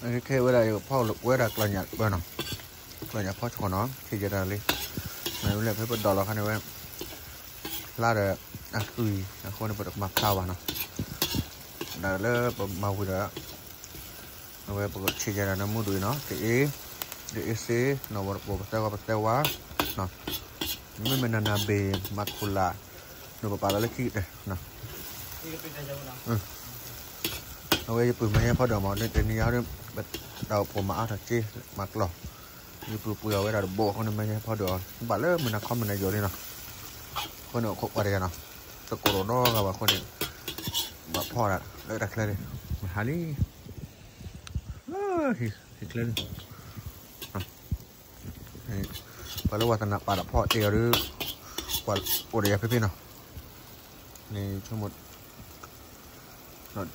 ခဲဝဲဒၣ်ယကဖီၣ်ဝဲဒၣ်ကျီၢ်ညၣ်ပၢနီၤ, ကျီၢ်ညၣ်ဖီၣ်ဆှီနီၤ ဆံးယဲဒၣ်လံ, မ့ၢ်လၢဖဲပဒိးလီၤခါန့ၣ်ဝဲ, ဖျါဒီးအသွံၣ်အဃိန့ၣ် ပတကမၤဖျါဘၣ်နီၤ, ဒၣ်လၢပမၤဝံၤဒီး အဝဲပကဆံးယဲဒၣ်နမူဒူၣ်အံၤနီၤ ကအ့, ကအ့စ့, နီၢ်ဝီတပိၤ ပသဲဝါ ပသဲဝါ, မ့မ့ၢ်နနၤဘ့ၣ် မၤခူၣ်လၢ်, နပပာ်လီၤလၢခံကတၢၢ် အဝဲယပုၢ်မ့ၢ်ဟဲဖီဒၢးမး တနံၤအံၤဒီး ပတၢ်အိၣ်ဖှိၣ်မၤအါထီၣ်က့ မၤကျီၢ်, ယပုၢ်ပှ့ၤအီၤဝဲဒၣ်တဘိအဃိန့ၣ် မ့ၢ်ဟဲဖီဒၢးအီၤ ဘၣ်လၢမုၢ်နၤခီမုၢ်နၤယိာ်လံနီၤ, အဃိန့ၣ်အိၣ်ခိးကွၢ်တယၤနီၤ, သကိးရိၣ်ဒီဂၤဘၣ်အဃိန့ၣ်, ဘၣ်ဖီဒၣ်လၢတၢ်ချၢလံ, မဟါလံ, ဟံၣ်ချၢလံ ပှၤလၢဝါသနၢ်ပာ်တၢ်ဖီအီၤဒီး, ကွၢ်အိၣ်ဒီးယၤဖဲဖဲနီၤ, န့ၣ်ဆိကမိၣ်,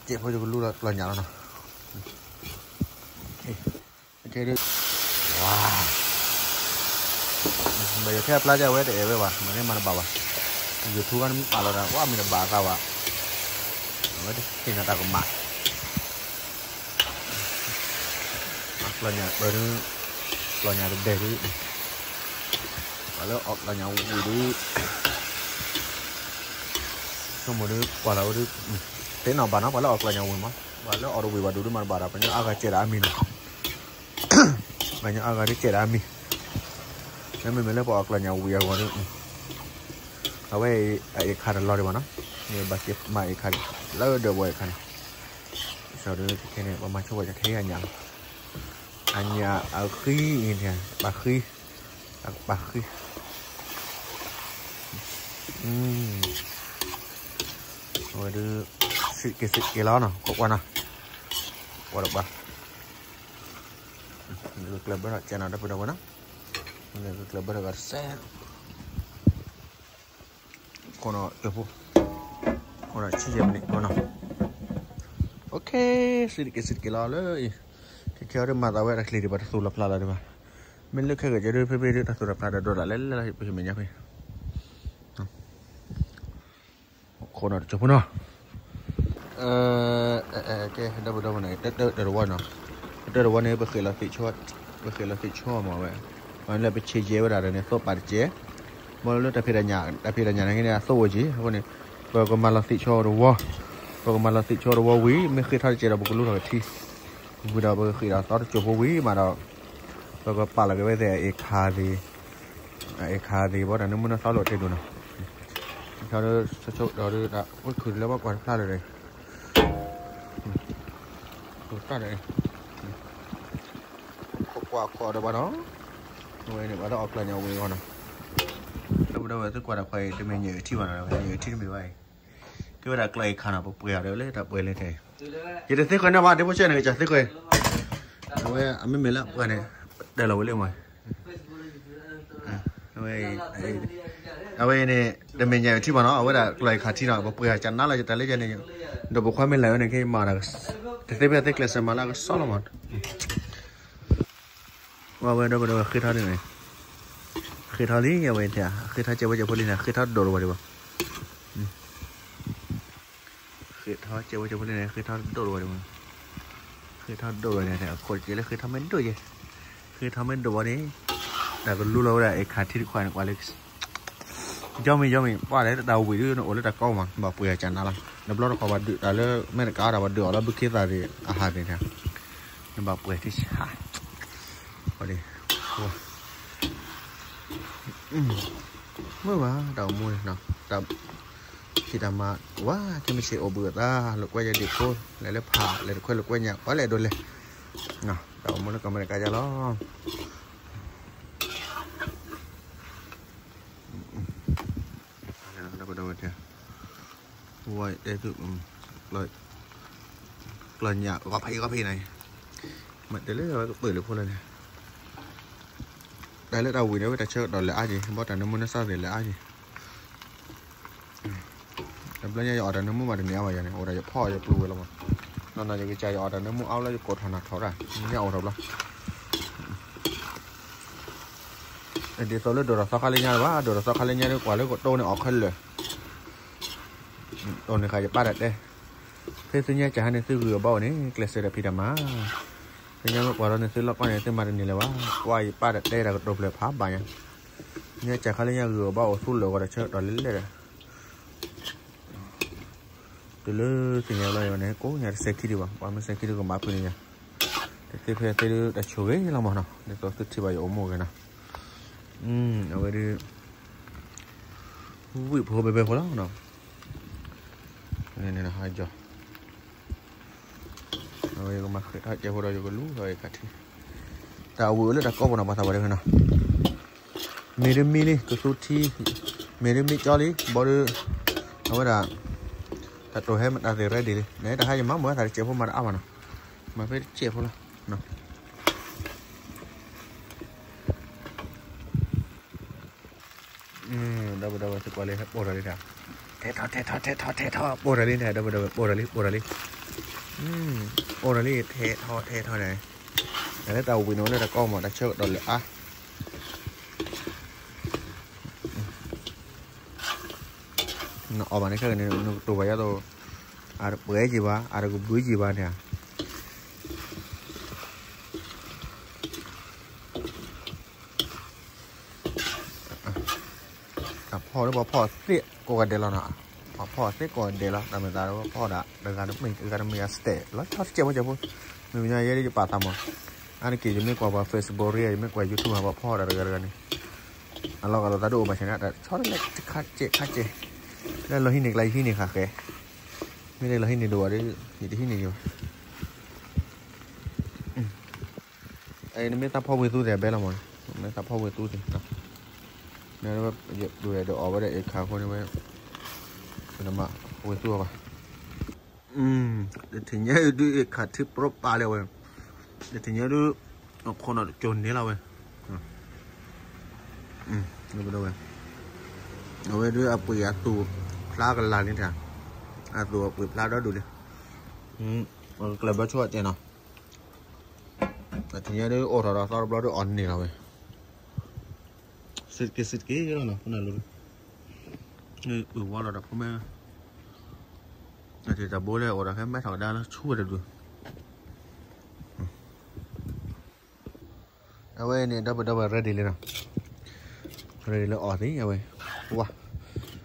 စဲးဖိယကလူလီၤကျီၢ်ညၣ်လီၤနီၤ, ဝါ, မ့ၢ်ယထဲအဖျါကဝဲတအဲၣ်ဝဲဘၣ် မ့ၢ်န့ၣ်မၤတဘၣ်ဘၣ်, YouTube ကနမ့ၢ်ပာ်လီၤတၢ်ဝဲမ့ၢ်တဘၣ်အသးဘၣ်, အဝဲတသ့ၣ်နီၣ်တၢ်ကမၣ် ကျီၢ်ညၣ်ပၢဒု, ကျီၢ်ညၣ်တဒဲးဒု, ပှၤလၢအီၣ်ကျီၢ်ညၣ်ဝံၤဒု, ဆိကမိၣ်ဒု, ကွၢ်လီၤဝဲဒု, သ့ၣ်နီၣ်ဘၣ်နီၤ ပှၤလၢအီၣ်ကျီၢ်ညၣ်ဝံၤမး, ပှၤလၢအီၣ်တဝံၤဘၣ်ဒုဒုမၤတဘၣ်ဒီး ပှၤကညီအါဂၤစဲးဒၣ်အါမံၤနီၤ, ပှၤကညီအါဂၤဒုစဲးဒၣ်အါမံၤ, မ့မ့ၢ်လၢပှၤအီၣ်ကျီၢ်ညၣ်ဝံၤအဂီၢ်ဒု, အဝဲအံၤအခါတလီၤဒံးဘၣ်နီၤ, မ့ၢ်ဘၣ်က့ၤမၤအခါဒံး, လၢဒၢးဘီအခါန့ၣ်, ဒ်ခဲန့ၣ် ပှၤမၤဆိပှၤကခဲအညၣ်လီၤ, အညၣ်အဃံအံၤန့ၣ် ပာ်ဃံ, ပာ်ဃံ, အဝဲဒု, စံးက့ၤစံးက့ၤလီၤနီၤ ခိးကွၢ်နီၤ, ကွၢ်တပၤ, ကျၢၢ်ဘၢထီၣ်ကဲနီၤ ဒီပုၢ်ဒီဝဲၢ်နီၤ, ကျၢၢ်ဘၢထီၣ်ဂၤတစဲး ခိၣ်နီၤ, ခိၣ်နီၤဆံယဲၢ်မံးနံးနီၤ, အိၣ်ခ့, စံးတက့ၢ်စံးတက့ၢ်လီၤလၢအံၤ, ခဲခဲအံၤဒုးမၤသးဝဲတၢ်ချံဒံးဘၣ်တသူၣ်လီၤဖျးလီၤဒံးဘၣ်, မ့ၢ်လၢခဲဂ့ၤကဲဒုးဖဲဖဲဒုးတၢ်သူၣ်လီၤဖျးဒီးဒိၣ်ဒၣ်လဲၣ်လဲၣ်လၢပဟံၣ်မဲာ်ညါဖဲ ခိၣ်နီၤတစိၢ်ဖိနီၤ, ကဲ ဒီပုၢ်ဒီဝဲၢ်န့ၣ် တၢ်တဝီနီၤ, တၢ်တဝီန့ၣ် ပဃ့ၢ်လီၤသံးဆိ, ပဃ့ၢ်လီၤသံးဆိမးဝဲ, မ့ၢ်လၢပဆံးယဲဝဲဒၣ်ဒီးန့ၣ် သိပာ်တကဲ, ဘၣ်လၢတၢ်ဖံးတၢ်ညၣ်, တၢ်ဖံးတၢ်ညၣ်န့ၣ်က့န့ၣ် အသိအိၣ်က့ၤ အဃိန့ၣ်, ပကမၤလီၤသံးဆိတဝီ, ပကမၤလီၤသံးဆိတဝီဝံၤ မ့ၢ်ဃ့ထီၣ်တကဲဒီး ပကလူထီၣ်ကထံ, ဝံၤဒီးပကဃ့ၢ်ဒီးသီတစိၢ်ဖိဝံၤမးဒီး, ပကပာ်လီၤက့ၤဝဲသ့ၣ်အအ့ၣ်ခါသ့ၣ်, အအ့ၣ်ခါသ့ၣ် ဘၣ်တၢ်နၢမူနၢသီလိာ်တ့ၢ်ဒိၣ်နီၤ, ဒီး, ဒီး, အိၣ်ခုၣ်လၢဘၣ်ကွၢ်တဖျါလၢၤဒီး ခိၣ်ကွၢ်ခိၣ်ဒီးဘၣ်နီၤ, အဝဲန့ၣ် ပှၤလၢအီၣ်ကျီၢ်ညၣ်ဝံၤအဂီၢ်နီၤ, ဒီပုၢ်ဒီဝဲၢ်သုကွၢ်တၢ်ခွဲးအံၤ တမ့ၢ်ညၣ်အထံဘၣ်နီၤ, ညၣ်အထံတမ့ၢ်ဘၣ်အံၤ, ကဲဝဲဒၣ်ကျီၢ်အ့ၣ်ခါနီၤ, ပပှ့ၤအီၤဒီးလၢတၢ်ပှ့ၤလၢထဲအံၤ, ယတသ့ခွဲးန့ၢ်ဘၣ် ဒ့ဖိဆဲန့ၣ် ကစၢ်သ့ခွဲး, အဝဲအမ့မ့ၢ်လၢပှၤန့ၣ်, တဲလီၤဝဲလၢမး အဝဲအံၤ, အဝဲအံၤန့ၣ် တမ့ၢ်ညၣ်အထံဘၣ်နီၤ, အဝဲဒၣ်ကျီၢ်အ့ၣ်ခါထံနီၤ, ပပှ့ၤအီၤကနါလီၤ ယတၢ်လၢယၤန့ၣ်, ဒီးပခွါမ့ၢ်လဲၤဝဲန့ၣ် ကမၤဒီး, တသ့ဖဲသ့ကျဲးစၢးမၤလၢအကစီလီၤမး, ဝဲဒီပုၢ်ဒီဝဲၢ်ဃ့ထီၣ်န့ၣ်, ဃ့ထီၣ်လံ အဝဲထဲ, ဃ့ထီၣ်ကဲဝဲကဲဖိလံန့ၣ် ဃ့ထီၣ်ဒိၣ်တဝီဒံးဘၣ် ဃ့ထီၣ်ကဲဝဲကဲဖိလံန့ၣ် ဃ့ထီၣ်ဒိၣ်တဝီဒံးဘၣ်, ဃ့ထီၣ်ဒိၣ်ဝဲန့ၣ် အခိၣ်တကဲလၢဃ့ထီၣ်မ့ၢ်ဒိၣ်ယဲ, ဃ့ထီၣ်မ့ၢ်ဒိၣ်ဝဲန့ၣ်, တၢ်ကလူလီၤဝဲဒၣ်အ့ၣ်ခါထံတခွးန့ၣ် ကွၢ်လၢ ယီမ့ၢ်ယီမ့ၢ် ပှၤလဲၤတၢ်ဝံၤဒုး နအိၣ်လၢတၢ်ကီမး နဘၣ်ပှ့ၤအီၤကနါလီၤ, နဘျီတခီဘၣ်ဒုးတၢ်လၢ မဲာ်တကးအီၤတၢ်ဘၣ်ဒုးအီၤလၢဘုခ့သၣ်သ့ၣ် အဟးသ့ၣ်န့ၣ်, နဘၣ်ပှ့ၤထံဆါ, မုာ်ဘၣ် တၢ်အိၣ်မူန့ၣ်, တၢ်ဖံးတၢ်မၤဝဲ ခဲမုၢ်ဆ့ၣ်အိၣ်ဘှံးအသး လိာ်ကွဲယဒ့ၣ်ဖိ လဲၤလၢဖး လဲၤတခွဲလိာ်ကွဲညၣ် ပှၤလဲၤဒိးလဲၤ, တၢ်အိၣ်မူလၢကီၢ်အမဲရကၤယါလီၤ. ဝဲတဲသု, ကျီၢ်ညၣ် ဂီၤဖးအံၤ ဂီၤဖးအံၤန့ၣ်, မ့ၢ်တဲလၢအဝဲကပၢၢ်လၢဖိလၢန့ၣ်, တၢ်လၢတၢ်ဝံၤန့ၣ် ဝဲတၢ်ဆၢကတီၢ်လဲၤအါက့ၤ ဘၣ်တၢ်နၢမူနၢ်သၣ်သ့ၣ်လဲၤအါက့ၤ တဘျီညါယအီၣ်တၢ်နၢမူမးတန့ၢ်အါဘၣ်ယၤန့ၣ် အိၣ်ဒီးယဖီၣ်ယပျူၤဝဲလီၤမး, နီၢ်နီၢ်ယကစၢ်ယအီၣ်တၢ်နၢမူအါလၢယကိးထီၣ်နၢ်ထီၣ်တၢ် ညၣ်အိၣ်ထီၣ်ဘျီ, ဒ်သိးလၢဒိၣ်ထီၣ်သီခါလၢညါလၢၤဘၣ် ဒိၣ်ထီၣ်သီခါလၢညါလၢကွၢ်လၢကတိၢ်န့ၣ်အီၣ်ခဲလၢာ်, တိၢ်န့ၣ်ဃာ်ယပၢ်တၢ်တဲ, ဖဲသုညါကဟါန့ၣ်သုဂုၤအဘီအိၣ်န့ၣ် ကျဲးစၢးဒီးဖံးတၢ်မၤ သ့ၣ်ညါမ့ၢ်ပှၤလီၤန့ၣ် သ့ၣ်လီၢ်ကီၢ်န့ၣ် သ့ၣ်မၤတန့ၢ်လၢၤဘၣ်, ကွၢ်ယပၢ်ဒီးတဲတၢ်ကတိၤဖျၢၣ်ဖးဘၣ်ညါ, ညၣ်စၢ်ခါလၢညၣ်ဂုၤအဘၣ်အိၣ်သူၣ်လၢာ်ဂီၤဒီးဆၢကတီၢ်လၢလဲၣ်ဒီး တုၤလၢသ့ၣ်ညါလီၤယၤန့ၣ် ကိးညါတစဲးခံဒံးဘၣ်, ပှၤမ့ၢ်စဲးခံဒံးကမၤဖုးန့ၢ်ယၤ, တသ့ဖဲသ့ၣ်ဒုးတၢ်ဆိၣ်ဂ့ၤလီၤမးနီၤ, ဒ်သိးသုထံၣ်ဘၣ်ယအိၣ်မူဂ့ၤနီၤ, အဝဲဒုး ဝံၣ်ဖိဘဲဘဲဖိလီၤနီၤ, န့ၣ်ဟါကၠီ အဝဲယကမၤဃ့ထီၣ်ကဲဖိဒီးယကလူၤဒီးယခးထံ, တၢ်အဝံၣ်အိၣ်လၢတၢ်ကီၢ်ပူၤနီၤ ပှၤသးပှၢ်တဲဝဲနီၤ, မ့ၢ်ဒ်မ့ၢ်လံ ကသူထံ, မ့ၢ်ဒ်မ့ၢ်ကၠီလံ ဘီဒုး, အဝဲဒၣ် တၢ်တိာ်ဟဲမတၤသ့ၣ် ready လံ, နတၢ်ဟါယမၤမုာ်သးတစဲးဖိမၤတအါဘၣ်နီၤ, မၤဖဲတစဲးဖိလီၤ. ဒီပုၢ်ဒီဝဲၢ်သ့ၣ်ကွၢ်လံ ဟဲပိာ်ထီၣ်လံတၢ်, ထဲးထီၣ်ထဲးထီၣ်ထဲးထီၣ်ထဲးထီၣ် ပိာ်ထီၣ်လံတၢ် ဒီပုၢ်ဒီဝဲၢ် ပိာ်ထီၣ်လံ ပိာ်ထီၣ်လံ, ပိာ်ထီၣ်လံ ထဲးထီၣ်ထဲးထီၣ်န့ၣ်, တၢ်လၢတၢ်ဝံၣ်န့ၣ် အိၣ်လၢတၢ်ကီၢ်မး တၢ်ဆၢကတီၢ်လၢအါ နအီၣ်ဘၣ်န့ၣ်ခဲကနံၣ် နကတိၤဘၣ်ယါသိး, အတပှဲၤက့ၤဘၣ် အတကဘုးက့ၤဘၣ်န့ၣ်, တၢ်ဖီၣ်လၢပှၤဖီၣ်သ့ကိးဂၤဒဲးလီၤနီၤ, ပှၤဖီၣ်သ့ကိးဂၤဒဲးလီၤ တၢ်မ့ၢ်သးလၢပှၤဖီၣ်ဒၣ် တဂၤတမ့ၢ်တဂၤတမ့ၢ်အစတဲး လီၤဆီတစဲးဖိစဲးဖိ, မ့ၢ်ပညီယဲဒ်ယပာ်သးမး, အါတက့ၢ်ယမ့ၢ်ကွၢ်ပှၤ Facebook ရံ ယမ့ၢ်ကွၢ် YouTube ဟးပှၤဖီၣ်ဒၣ်တဂၤတဂၤန့ၣ်, အလီၢ်ဂၤလိာ်သးဒ်အိၣ်ဘၣ်ဆၣ်န့ၣ် တၢ်ဆီတလဲခါစဲးခါစဲး, လၢလီၤဟံးန့ၢ်ကျါ ယဟံးန့ၢ်ဃာ်ဃဲ, မ့ၢ်လၢလီၤဟံးန့ၢ်ဒိၣ်ဘၣ်ဒီး ယတဟံးန့ၢ်ဒံးဘၣ်. နမ့ၢ်သးဖီၣ်ဝံၤသူသ့ၣ်ဘဲလီၤမး, မ့ၢ်သးဖီၣ်ဝံၤသူသ့ၣ်, နဝဲယဒုးအီၣ်ဝဲဒၣ်အ့ၣ်ခါအဃိန့ၣ်ဝဲ, နမၤဝံၤသူအီၤဘၣ်, တထံၣ်ညါဒုးအ့ၣ်ခါထံပြိပာ်လၢဝဲ, တထံၣ်ညါဒုး, အခိၣ်နၢ်တကၠိၤန့ၣ်လီၤဝဲ ဝဲ, အဝဲဒုးအပှ့ၤအသူၣ်ဖျါကလာ်န့ၣ်တၢ်, အသူၣ်အပှ့ၤဖျါဒီဒူၣ်လံ, ကျဲဘၢဆိအတဲနီၤ, တထံၣ်ညါဒုးအိၣ်ထီၣ်ဒီးသီတဘျီဒုးအီၣ်န့ၢ်လီၤဝဲ, စ့တက့ၢ်စ့တက့ၢ်လီၤနီၤ ဖိနၢ်လိၤ, အုၣ်ဝီလီၤဒီးဖိမဲ, တၢ်ဘိလၢအိၣ်ဒီးခဲမဲထီၣ်ကဒါလၢဆူဝဲတဒုး အဝဲန့ၣ် ဒီပုၢ်ဒီဝဲၢ် ready လံနီၤ, ready လၢအီၣ်သ့အဝဲ, ဝါ,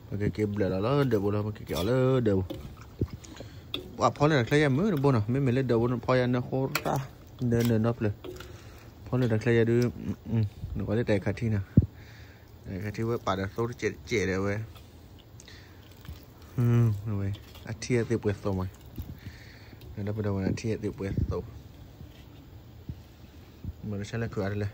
ပကက့ၤဘျၢၣ်လီၤလၢဒၢးပူၤလီၤ ပကက့ၤအီၣ်လၢဒၢးပူၤ, ပှၤဖီလၢတၢ်ချဲယဲၢ်မုၢ်တဘိနီၤ မ့မ့ၢ်လၢဒၢးပူၤန့ၣ် ဖီယဲၢ်နၢဃိရၣ်, နၢနၢနီဖျၢၣ်, ဖီလၢတၢ်ချဲယဲၢ်ဒုး, နကွၢ်လၢတၢ်ခးထံနီၤ, တၢ်ခးထံဝဲပာ်ဒီးသိတစဲးတစဲးဒီးဝဲ ဝဲ, အထံအသ့ၣ်ပှဲၤသိးမး, ဒီပုၢ်ဒီဝဲၢ်အထံအသ့ၣ်ပှဲၤသိး, မ့ၢ်တဆါလဲၤခုၣ်အါတလဲၣ်,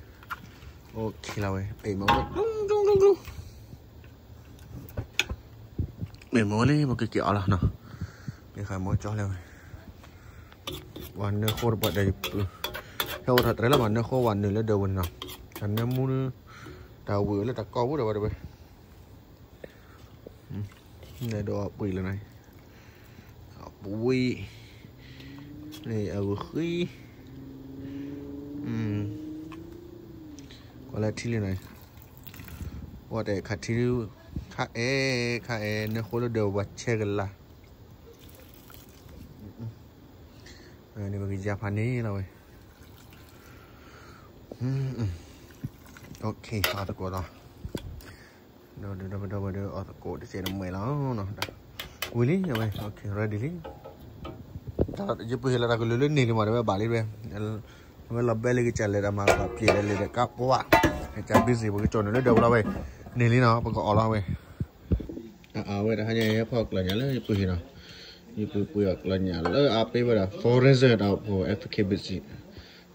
OK လီၤဝဲ, မ့ၢ်မ့ၢ်ဝဲလံ ပကက့ၤအီၣ်လီၤနီၤ, မ့ၢ်ဃးမ့ၢ်ကၠီလဲၣ်ဝဲ, ဝဲနၢဃိတပှၢ်ဒီး, ဟဲအိၣ်ထီၣ်တြဲၤလၢမး နၢဃိဝဲနုာ်လၢဒၢးပူၤန့ၣ်နီၤ, တၢ်နၢမူ, တၢ်ဝံၣ်အိၣ်လၢတၢ်ကီၢ်ပူၤဒီးဝဲတဝဲ န့ၣ်ဒီးအပှ့ၤလီၤန့ၣ်, အပှ့ၤ, န့ၣ်အဂုာ်ဃံ, ကွၢ်လၢထံလံန့ၣ်, ဝဲတခါထံ, ခါအဲၣ်, ခါအဲၣ် နၢဃိလၢဒၢးပှၤဆဲးကလၤ, န့ၣ်ပကယါဖးန့ၣ်လီၤဝဲ, OK အီၣ်သကိးလီၤ ဒီးဒီးဒီးဒီးဝဲဒီးအီၣ်သကိးတစဲးတမှဲာ်လီၤ, ဝံၤလံအဝဲ OK ready လံ, ယပုၢ်ဟ့ၣ်လီၤတၢ်ကလုၢ်လၢန့ၢ်လံမး တဝဲဘၣ်လံဝဲ, ဝဲလီၤဘဲလံကစၢ်လဲၤတၢ်မၤဘၣ်ပျဲၤဒီးလဲၤဒီးကါပှၢ်, ကစၢ် busy ပကကၠီၣ်နုာ်လၢဒၢးပူၤလီၤဝဲ, န့ၢ်လံနီၤ ပကအီၣ်လီၤဝဲ, အဝဲတဟါညါ ဟဲဖီၣ်ကျီၢ်ညၣ်လၢယပုၢ်ဟ့ၣ်နီၤ, ယပုၢ်ပှ့ၤအီၣ်ကျီၢ်ညၣ်လၢအါပ့ၤဝဲဒၣ် fundraiser တၢ်အိၣ်ဖှိၣ် F K B C တၢ်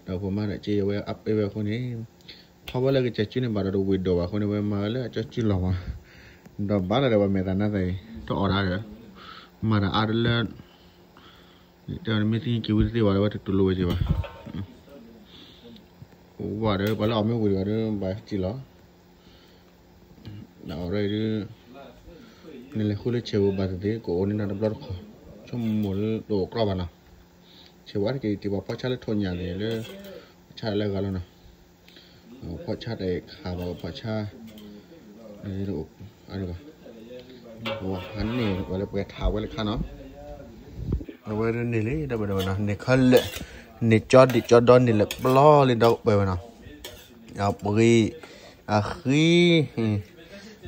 အိၣ်ဖှိၣ်မၤန့ၣ် က့ဝဲအါပ့ၤဝဲအဃိန့ၣ်, ထီၣ်ဝဲလၢကစၢ်စုန့ၣ်ဘၣ်ဒီးတဝံၣ်ဒိၣ်ဘၣ်အဃိန့ၣ် ဝဲမၤဝဲလၢအကၠီစုလီၢ်မး, ဒီးဘၣ်လီၤဒီးပှၤမဲာ်သးနါသးအံၤ တအီၣ်ဒၣ်ဒီး, မၤတၢ်အါတလၢ, တဲမ့ၢ်သ့ၣ်ညါက့ၤဝံၤတသ့ဘၣ်ဒီး ဝဲတတူၢ်လိာ်ဝဲက့ၤဘၣ်, ဝဲဒီးပှၤလၢအီၣ်မ့ၢ်ဝံၤဒီး ဘၣ်စံၣ်လီၤ အီၣ်ရၢဒုး, နလဲၤဃုလၢဆဲးပူၤဘၣ်သ့ၣ်သ့ၣ် ကအိၣ်န့ၢ်နၤတဘျီတခီၣ်, ဆိကမိၣ်လၢတအိၣ်ကြီဘၣ်နီၤ, ဆဲးပူၤအါတက့ၢ်တ့ၢ်ပှၤဖီၣ်ဆါလၢထိၣ်ညၣ်န့ၣ်လၢ, ဖီၣ်ဆါတၢ်လၢအဂၤလီၤနီၤ, ဖီၣ်ဆါတၢ်ခးဘၣ်ဖီၣ်ဆါ, အန့ၣ်, ဟးန့ၢ်ဝဲလၢပှဲၤထးဝဲလၢခါနီၤ, အဝဲန့ၣ်လံ ဒီပုၢ်ဒီဝဲၢ်နီၤ န့ၢ်ခဲလၢာ်, န့ၣ်ကၠီဒံးကၠီဒီန့ၣ်လၢပျီလံဒီပုၢ်ဝဲၢ်နီၤ, အပှ့ၤ, အဃံ,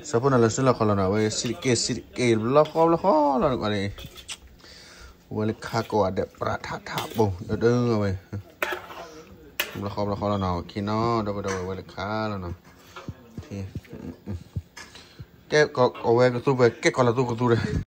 ဆၢဖိနီၤလၢစုလီၢ်ခီလီၤနီၤ, အဝဲစံးတက့ၢ်စံးတက့ၢ် ဘျီဃီဘျီဃီလီၤနကွၢ်လံ, ဝဲလၢခါကိးဂၤဒဲး ပြးထးထးပိၤ ဒဒဝဲ, ဘျီဃီဘျီဃီလီၤနီၤ, ခံနီၤ ဒီပုၢ်ဝဲၢ် ဝဲလၢခါလီၤနီၤ, ကဲကီးဝဲကသူပှဲၤ ကဲကီးလီၤသူကသူဒီး